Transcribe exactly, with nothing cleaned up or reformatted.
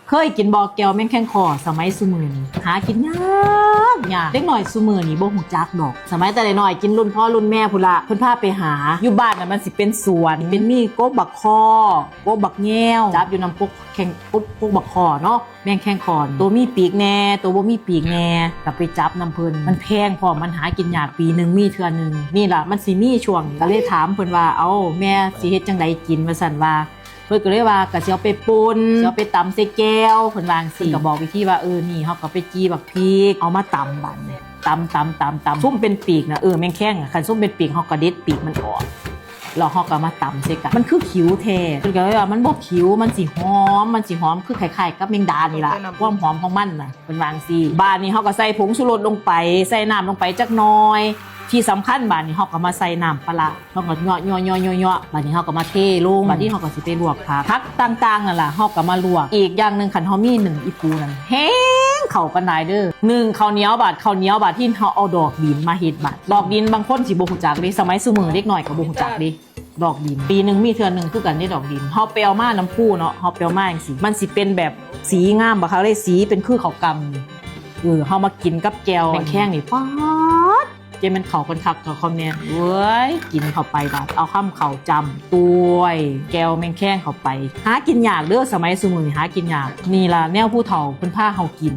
เคยกินบ่แจ่วแมงแคงคอ สมัยซุมื้อนี้หากินยากยาก เด็กน้อยซุมื้อนี้บ่ฮู้จักดอก สมัยแต่น้อยๆ กินรุ่นพ่อรุ่นแม่พู้นละ เพิ่นพาไปหา อยู่บ้านน่ะมันสิเป็นสวน เป็นมีกกบักคอ กกบักแงว จับอยู่นำกกแคง กก กกบักคอเนาะ แมงแคงคอ ตัวมีปีกแหน่ ตัวบ่มีปีกแหน่ ก็ไปจับนำเพิ่น มันแพงพร้อม มันหากินยาก ปีหนึ่งมีเทื่อหนึ่ง นี่ล่ะ มันสิมีช่วง ก็เลยถามเพิ่นว่า เอ้า แม่สิเฮ็ดจั่งใดกิน ว่าซั่นว่า เพิ่นก็เลยว่า ก็สิเอาไปป่น สิเอาไปตำใส่แจ่ว เพิ่นว่าจั่งซี้ ก็บอกวิธีว่า เออ นี่ เฮาก็ไปจี่บักพริก เอามาตำบัดนี้ ตำ ตำ ตำ ตำ ซุ่มเป็นปีกน่ะ เออ แมงแคงอะ คันซุ่มเป็นปีก เฮาก็เด็ดปีกมันออก แล้วเฮาก็มาตำใส่กัน มันคือขิวแท้ เพิ่นก็เลยว่า มันบ่ขิว มันสิหอม มันสิหอม คือคล้ายๆ กับแมงดานี่ล่ะ ความหอมของมันน่ะ เพิ่นว่าจั่งซี้ บาดนี้เฮาก็ใส่ผงชูรสลงไป ใส่น้ำลงไปจักหน่อย ที่สำคัญบาดนี้เฮาก็มาใส่น้ำปลาร้า เฮาก็เยาะเยาะเยาะเยาะเยาะ บาดนี้เฮาก็มาเทลง บาดนี้เฮาก็สิไปลวกผัก ผักต่างๆ นั่นล่ะ เฮาก็มาลวก อีกอย่างหนึ่ง คันเฮามีหนึ่งอีปูนั่น แฮงเข้ากันหลายเด้อ หนึ่งข้าวเหนียวบาด ข้าวเหนียวบาดที่เฮาเอาดอกดินมาเฮ็ดบาด ดอกดินบางคนสิบ่ฮู้จักเด้ สมัยซุมื้อเด็กน้อยก็บ่ฮู้จักเด้ ดอกดิน ปีหนึ่งมีเทื่อหนึ่งคือกันเด้ดอกดิน เฮาไปเอามาน้ำพุเนาะ เฮาไปเอามาจั่งซี้ มันสิเป็นแบบสีงามบักคักเลย สีเป็นคือข้าวกำนี่ เออ เฮามากินกับแจ่วแมงแคงนี่ ป๊าด เจ้าแม่นเข้ากันคักเข้ากันแน่ เว้ย กินเข้าไปบาด เอาคำเข้าจ้ำ ตวยแจ่วแมงแคงเข้าไป หากินยากเด้อ สมัยซุมื้อนี้หากินยาก นี่ล่ะแนวผู้เฒ่าเพิ่นพาเฮากิน